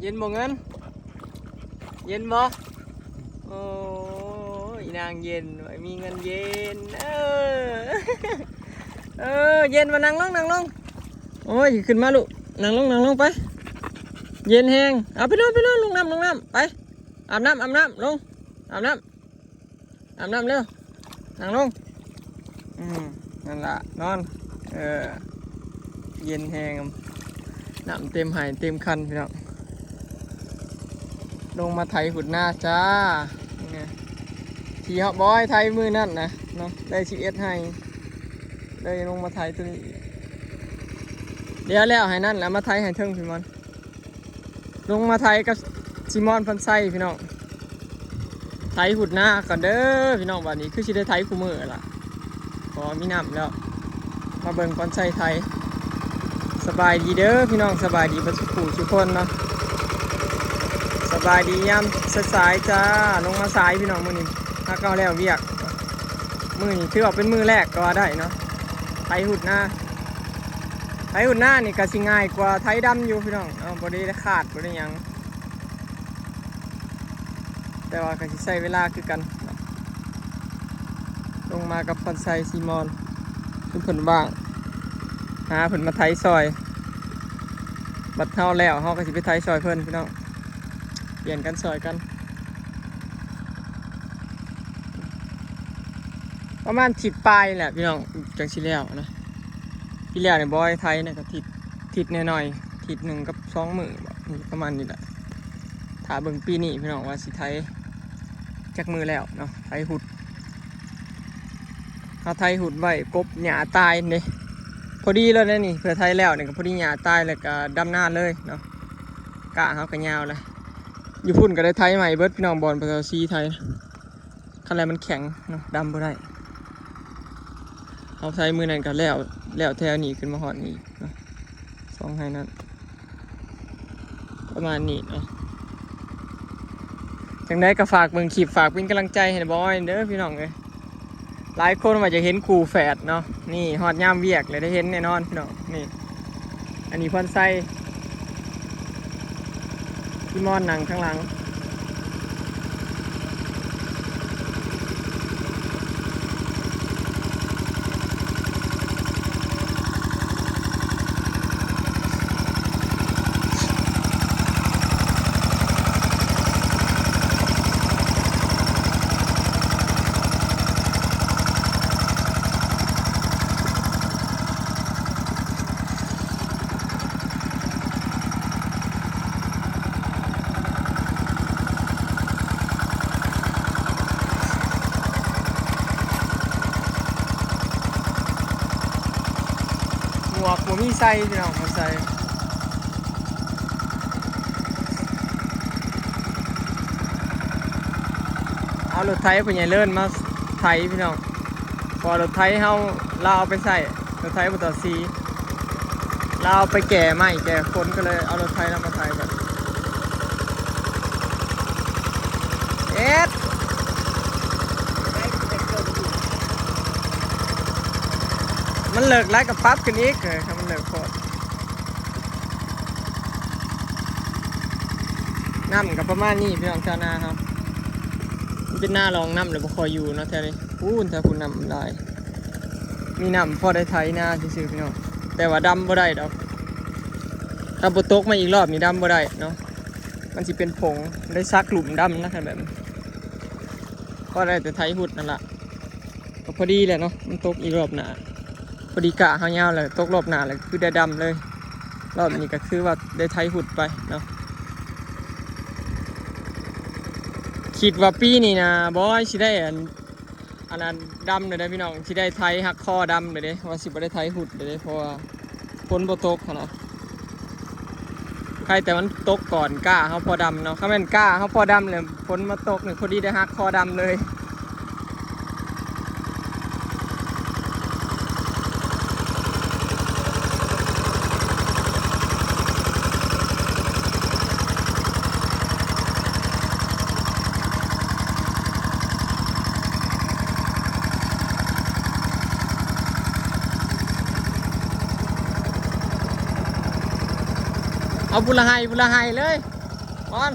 ເຢັນບໍ່ເງິນ? ເຢັນບໍ່? ໂອ້ຍ ນາງເຢັນ ມີເງິນເຢັນ ເອີ ເອີ ເຢັນບໍ່? ນັ່ງລົງ ນັ່ງລົງ ໂອ້ຍ ຂຶ້ນມາລູກ ນັ່ງລົງ ນັ່ງລົງໄປ ເຢັນແຮງ ເອົາໄປນອນ ໄປນອນ ລົງນ້ຳ ລົງນ້ຳ ໄປ ອາບນ້ຳ ອາບນ້ຳ ລົງ ອາບນ້ຳ ອາບນ້ຳເລັວ ນັ່ງລົງ ອືມ ນັ້ນລະ ນອນ ເອີ ເຢັນແຮງ ນ້ຳເຕັມໄຫເຕັມຄັນພີ່ນ້ອງ ລົງມາໄຖຫຸດນາຈ້າ ທີ່ເຮົາບອຍໄຖມື້ນັ້ນນະເນາະ ໄດ້ສິບເອັດໄຮ່ ເລີຍລົງມາໄຖຕົວນີ້ອີກ ດຽວແລ້ວໄຮ່ນັ້ນລະ ມາໄຖໄຮ່ເທິງພີ່ມອນ. ລົງມາໄຖກັບຊີມອນ ພອນໄຊ ພີ່ນ້ອງ ໄຖຫຸດນາກ່ອນເດີພີ່ນ້ອງ ບາດນີ້ຄືຊິໄດ້ໄຖຄູ່ມື້ລະ ເພາະວ່າມີນ້ຳແລ້ວ ມາເບິ່ງພອນໄຊໄຖ ສະບາຍດີເດີພີ່ນ້ອງ ສະບາຍດີເບິດສູ່ຜູ້ສູ່ຄົນເນາະ ສະບາຍດີຍາມສາຍໆຈ້າ ລົງມາສາຍພີ່ນ້ອງ ມື້ນີ້ຫາກເຮົາແລ້ວວຽກ ມື້ນີ້ຖືວ່າເປັນມື້ແລກກໍວ່າໄດ້ເນາະ ໄຖຫຸດນາ. ໄຖຫຸດນານີ້ກະຊິງ່າຍກວ່າໄຖດຳຢູ່ພີ່ນ້ອງ ເອົາ ບໍ່ໄດ້ຄາດ ບໍ່ໄດ້ຫຍັງ ແຕ່ວ່າກະຊິໃຊ້ເວລາຄືກັນ ລົງມາກັບພອນໄຊ ຊີມອນ ເພິ່ນ ເພິ່ນວ່າງ ຫາເພິ່ນມາໄຖຊ່ອຍ ບັດເຮົາແລ້ວ ເຮົາກະຊິໄປໄຖຊ່ອຍເພິ່ນພີ່ນ້ອງ ປ່ຽນກັນຊ່ອຍກັນ ປະມານທິດປາຍແຫຼະພີ່ນ້ອງ ຈັ່ງຊິແລ້ວນະ ປີແລ້ວນີ້ບອຍໄຖນະກະທິດ ທິດໜ້ອຍໆ ທິດໜຶ່ງກັບສອງມື້ບໍ ປະມານນີ້ແຫຼະ ຖ້າເບິ່ງປີນີ້ພີ່ນ້ອງວ່າຊິໄຖຈັກມື້ແລ້ວເນາະ ໄຖຫຸດ ເຮົາໄຖຫຸດໄວ້ກົບຫຍ້າຕາຍເດ້ ພໍດີເລີຍນະນີ້ ເພື່ອໄຖແລ້ວນີ້ກະພໍດີຫຍ້າຕາຍ ແລ້ວກະດຳນາເລີຍເນາະ ກ້າເຮົາກະຍາວແລ້ວ ຢູ່ພຸ້ນກະໄດ້ໄຖໃໝ່ເບິດພີ່ນ້ອງ ບ່ອນພໍ່ເຖົ້າສີໄຖ ຄັນແລ້ວມັນແຂງເນາະ ດຳບໍ່ໄດ້ ເຮົາໃຊ້ມື້ນັ້ນກະແລ້ວ ແລ້ວແຖວນີ້ຂຶ້ນມາຮອດນີ້ເນາະ ສອງໄຮ່ນັ້ນ ປະມານນີ້ເນາະ ຈັ່ງໃດກະຝາກເບິ່ງຄລິບ ຝາກເປັນກຳລັງໃຈໃຫ້ບອຍເດີພີ່ນ້ອງເອີຍ ຫຼາຍຄົນວ່າຢາກເຫັນຄູ່ແຝດເນາະ ນີ້ຮອດຍາມວຽກແລ້ວໄດ້ເຫັນແນ່ນອນພີ່ນ້ອງ ນີ້ ອັນນີ້ພອນໄຊ ທີ່ມອນນັ່ງຂ້າງຫຼັງ ໝວກບໍ່ມີໃສ່ພີ່ນ້ອງ ບໍ່ໃສ່ ເອົາລົດໄຖພໍ່ໃຫຍ່ເລີນມາໄຖພີ່ນ້ອງ ເພາະວ່າລົດໄຖເຮົາ ລາວເອົາໄປໃຊ້ ລົດໄຖພໍ່ເຖົ້າສີ ລາວໄປແກ່ໄມ້ແກ່ຄົນ ກະເລີຍເອົາລົດໄຖລາວມາໄຖ ບາດນີ້ ເອັດ ມັນເລິກຫຼາຍກະປັບຂຶ້ນອີກ ເອີ ຄັນມັນເລິກໂພດ ນ້ຳກະປະມານນີ້ພີ່ນ້ອງ ຊາວນາເຮົາ ມັນເປັນນາລອງ ນ້ຳລະບໍ່ຄ່ອຍຢູ່ເນາະແຖວນີ້ ພຸ້ນ ແຖວພຸ້ນນ້ຳຫຼາຍ ມີນ້ຳພໍໄດ້ໄຖນາຊື່ໆ ພີ່ນ້ອງ ແຕ່ວ່າດຳບໍ່ໄດ້ດອກ ຖ້າບໍ່ຕົກມາອີກລອບນີ້ດຳບໍ່ໄດ້ເນາະ ມັນຊິເປັນຜົງ ໄດ້ສັກຫຼຸມດຳນະ ຄັນແບບນີ້ ພໍໄດ້ແຕ່ໄຖຫຸດນັ້ນລະ ກະພໍດີແຫຼະເນາະ ມັນຕົກອີກລອບໜ້າ ພໍດີກ້າເຮົາຍາວແລ້ວ ຕົກລອບໜ້າແລ້ວຄືໄດ້ດຳເລີຍ ລອບນີ້ກະຄືວ່າໄດ້ໄຖຫຸດໄປເນາະ ຄິດວ່າປີນີ້ນະ ບອຍຊິໄດ້ອັນ ອັນນັ້ນດຳເລີຍເດ້ພີ່ນ້ອງ ຊິໄດ້ໄຖຮັກຄໍດຳເລີຍເດ້ ວ່າຊິບໍ່ໄດ້ໄຖຫຸດເລີຍເດ້ ເພາະວ່າຝົນບໍ່ຕົກຫັ້ນນະ ໃຄແຕ່ມັນຕົກກ່ອນກ້າເຮົາພໍດຳເນາະ ຄັນແມ່ນກ້າເຮົາພໍດຳແລ້ວຝົນມາຕົກນີ້ ພໍດີໄດ້ຮັກຄໍດຳເລີຍ. ເອົາ ພຸ້ນລະໄຮ່ ພຸ້ນລະໄຮ່ເລີຍ. ອອນ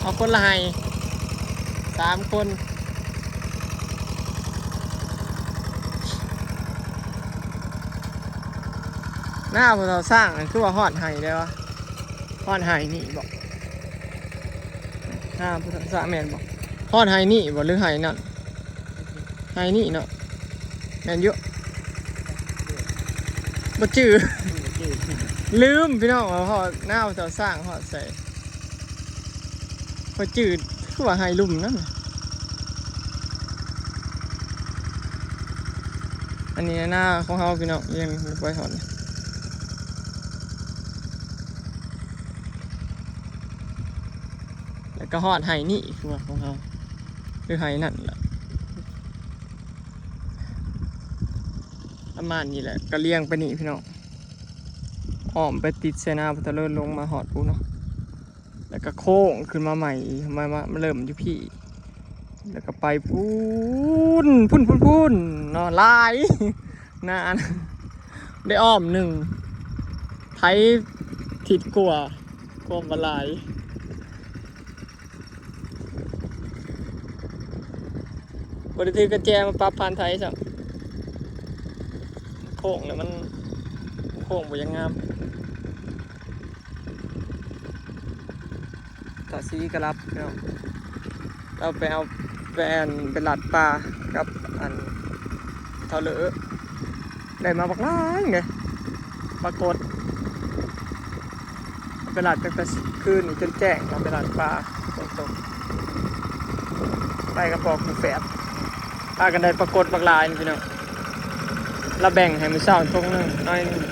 ເອົາຄົນລະໄຮ່ ສາມຄົນ. ໜ້າຜູ້ເຖົ້າຊ້າງນັ້ນຄືວ່າຮອດໄຮ່ແລ້ວວະ? ຮອດໄຮ່ນີ້ບໍ? ໜ້າຜູ້ເຖົ້າຊ້າງແມ່ນບໍ? ຮອດໄຮ່ນີ້ບໍ ຫຼືໄຮ່ນັ້ນ? ໄຮ່ນີ້ເນາະ ແມ່ນຢູ່ ບໍ່ຈື່ ລືມພີ່ນ້ອງວ່າຮອດ ໜ້າຜູ້ເຖົ້າຊ້າງຮອດໃສ. ຂ້ອຍຈື່ຄືວ່າໄຮ່ລຸ່ມນັ້ນ. ອັນນີ້ນາຂອງເຮົາພີ່ນ້ອງ ຍັງບໍ່ໄປຮອດ ແລ້ວກໍຮອດໄຮ່ນີ້ຄືວ່າຂອງເຮົາ ຫຼືໄຮ່ນັ້ນລະ ປະມານນີ້ແຫຼະ. ກໍລຽງໄປນີ້ພີ່ນ້ອງ ອ້ອມໄປຕິດໃສ່ນາພຸ້ນ ເລີຍລົງມາຮອດພຸ້ນເນາະ. ແລ້ວກໍໂຄ້ງຂຶ້ນມາໃໝ່ອີກ ມາ ມາ ມາເລີ່ມຢູ່ພີ້ ແລ້ວກໍໄປພຸ້ນ ພຸ້ນ ພຸ້ນ ພຸ້ນເນາະ ຫຼາຍ ນານ ໄດ້ອ້ອມໜຶ່ງ ໄຖທິດກວ່າ ຄວາມວ່າຫຼາຍ ບໍ່ໄດ້ຖືກະແຈມາປັບຜ່ານໄຖຊ້ຳ ໂຄ້ງແລ້ວມັນ ໂຄ້ງບໍ່ຢາກງາມ. ຕາສີກໍຫຼັບເນາະ ລາວໄປເອົາ ໄປອັນ ໄປລາດປ່າກັບອັນ ເຖົ້າເລີ ໄດ້ມາບັກຫຼາຍເດ້ ປາກົດ ໄປລາດຕັ້ງແຕ່ຄືນນີ້ຈົນແຈ້ງ ເຮົາໄປລາດປ່າ ຝົນຕົກ ໄປກັບພໍ່ຄູ່ແຝດ ພາກັນໄດ້ປາກົດບັກຫຼາຍນີ້ພີ່ນ້ອງ. ລະແບ່ງໃຫ້ມື້ເຊົ້າຖົງໜຶ່ງ ໜ້ອຍໜຶ່ງ.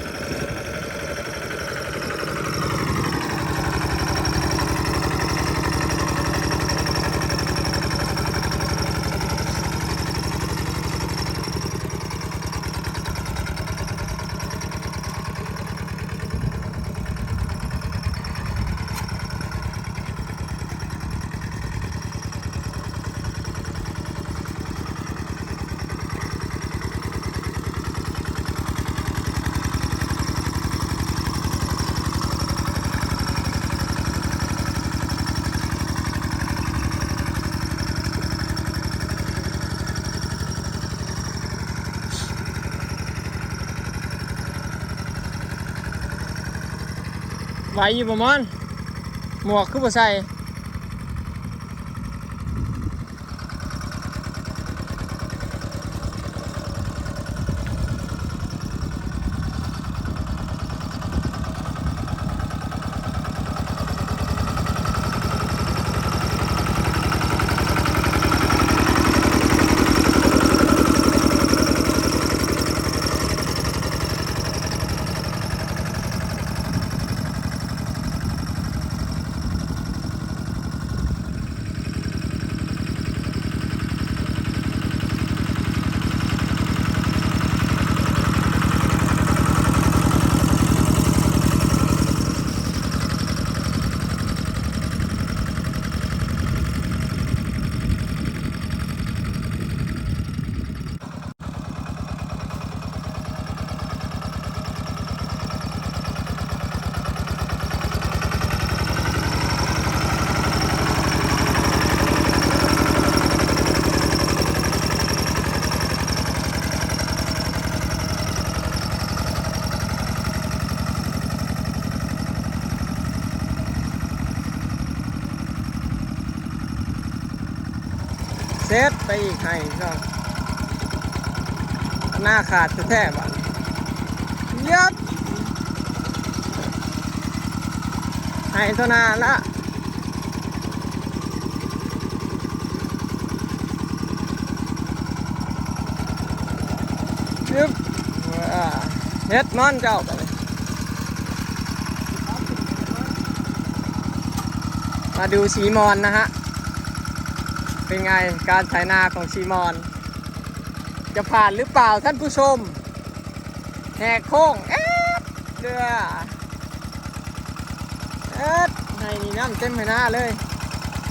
ໄຫວຢູ່ບໍ່ມອນ? ໝວກຄືບໍ່ໃສ່? ເສັດໄປອີກໄຮ່ເນາະ ໜ້າຂາດແທ້ໆ ບາດນີ້ ເຢັດ ໄຮ່ຕໍ່ໜ້າລະ ຊຶບ ເຮັດມັນເຈົ້າ ບາດນີ້ ມາດູສີມອນນະຮະ ເປັນໄງການໄຖນາຂອງສີມອນ ຈະຜ່ານຫຼືເປົ່າທ່ານຜູ້ຊົມ? ແຫກໂຄ້ງ ເອ໊ະ ເດືອ ເອີດ ໄຮ່ນີ້ນ້ຳເຕັມໄຮ່ນາເລີຍ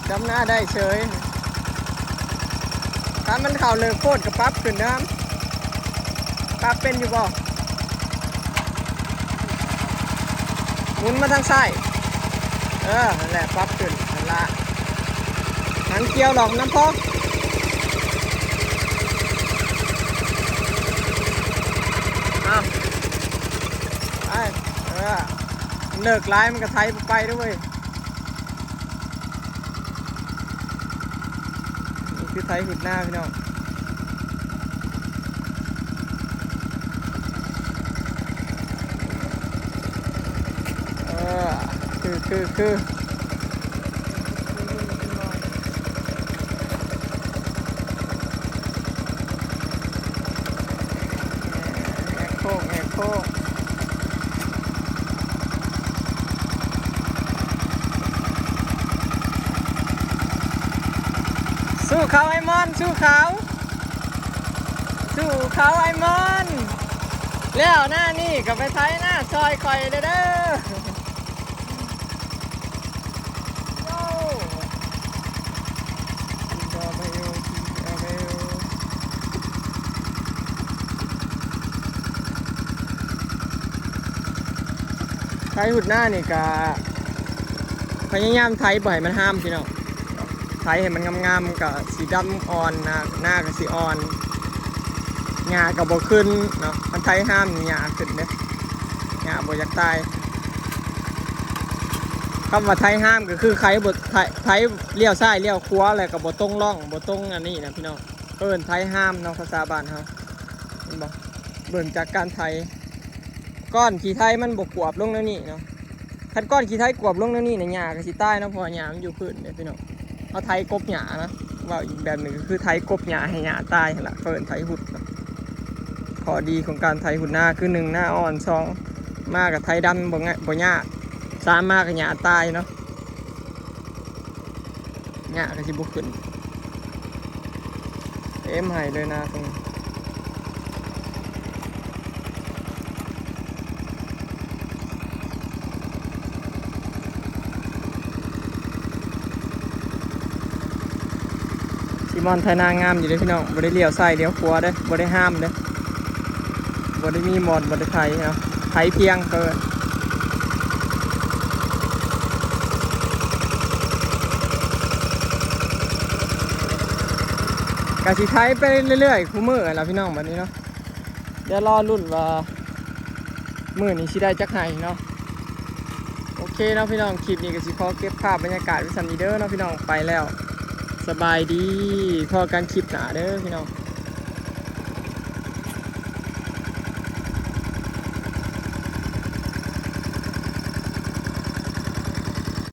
ດຳນາໄດ້ເສີຍ ຄັນມັນເຂົ້າເລິກໂພດກໍປັບຂຶ້ນເດີ ປັບເປັນຢູ່ບໍ່? ໝູນມາທາງຊ້າຍ ເອີ ນັ້ນແຫຼະ ປັບຂຶ້ນ ນັ້ນລະ ຫັນກ່ຽວຫຼອກນຳພໍ ເອົາ ໄປ ເອີ ເລີກຫຼາຍມັນກໍໄຖບໍ່ໄປເດີ້ເວີຍ. ນີ້ຄືໄຖຫຸດນາພີ່ນ້ອງ ເອີ ຄື ຄື ຄື ແຫກໂຄ້ງ ແຫກໂຄ້ງ ສູ້ເຂົາອ້າຍມອນ ສູ້ເຂົາ ສູ້ເຂົາອ້າຍມອນ ແລ້ວໜ້ານີ້ກໍໄປໄຖນາຊ່ອຍຂ້ອຍແດ່ເດີ້. ໄຖຫຸດນານີ້ກະພະຍາຍາມໄຖບໍ່ໃຫ້ມັນຮາມພີ່ນ້ອງ ໄຖໃຫ້ມັນງາມໆ ມັນກະຊິດຳອ່ອນ ນາ ນາກະຊິອ່ອນ ຫຍ້າກະບໍ່ຂຶ້ນເນາະ ຄັນໄຖຮາມນີ້ຫຍ້າຂຶ້ນເດ້ ຫຍ້າບໍ່ຢາກຕາຍ. ຄຳວ່າໄຖຮາມກໍຄືໄຖບໍ່ ໄຖ ໄຖລ້ຽວຊ້າຍລ້ຽວຂວາ ແລ້ວກໍບໍ່ຕົງຮ່ອງ ບໍ່ຕົງອັນນີ້ນະພີ່ນ້ອງ ເອີ້ນໄຖຮາມເນາະ ພາສາບ້ານເຮົາ ເຫັນບໍ່? ເບິ່ງຈາກການໄຖ ກ້ອນຂີ້ໄຖມັນບໍ່ກວບລົງແນວນີ້ເນາະ ຄັນກ້ອນຂີ້ໄຖກວບລົງແນວນີ້ນະ ຫຍ້າກໍຊິຕາຍເນາະ ເພາະວ່າຫຍ້າມັນຢູ່ພື້ນເດ້ພີ່ນ້ອງ. ເຮົາໄຖກົບຫຍ້ານະ ເວົ້າອີກແບບໜຶ່ງກໍຄືໄຖກົບຫຍ້າໃຫ້ຫຍ້າຕາຍຫັ້ນລະ ເຂົາເອີ້ນໄຖຫຸດເນາະ. ຂໍ້ດີຂອງການໄຖຫຸດນາຄື ໜຶ່ງ ນາອ່ອນ ສອງ ມາກໍໄຖດຳບໍ່ງະ ບໍ່ຍາກ ສາມ ມາກໍຫຍ້າຕາຍເນາະ ຫຍ້າກໍຊິບໍ່ຂຶ້ນ ເຕັມໄຮ່ເລີຍນາຕົງນີ້. ຊິມ່ອນໄຖນາງາມຢູ່ເດ້ພີ່ນ້ອງ ບໍ່ໄດ້ລ້ຽວຊ້າຍລ້ຽວຂວາເດ້ ບໍ່ໄດ້ຮາມເດ້ ບໍ່ໄດ້ມີບ່ອນ ບໍ່ໄດ້ໄຖເນາະ ໄຖພຽງເກີນ. ກະຊິໄຖໄປເລື້ອຍໆ ຄູ່ມື້ຫັ້ນລະພີ່ນ້ອງ ບັດນີ້ເນາະ. ດຽວລໍລຸ້ນວ່າມື້ນີ້ຊິໄດ້ຈັກໄຮ່ເນາະ. ໂອເຄເນາະພີ່ນ້ອງ ຄລິບນີ້ກໍຊິຂໍເກັບພາບບັນຍາກາດໄວ້ສ່ຳນີ້ເດີເນາະພີ່ນ້ອງ ໄປແລ້ວ ສະບາຍດີ ພໍ້ກັນຄລິບໜ້າເດີພີ່ນ້ອງ.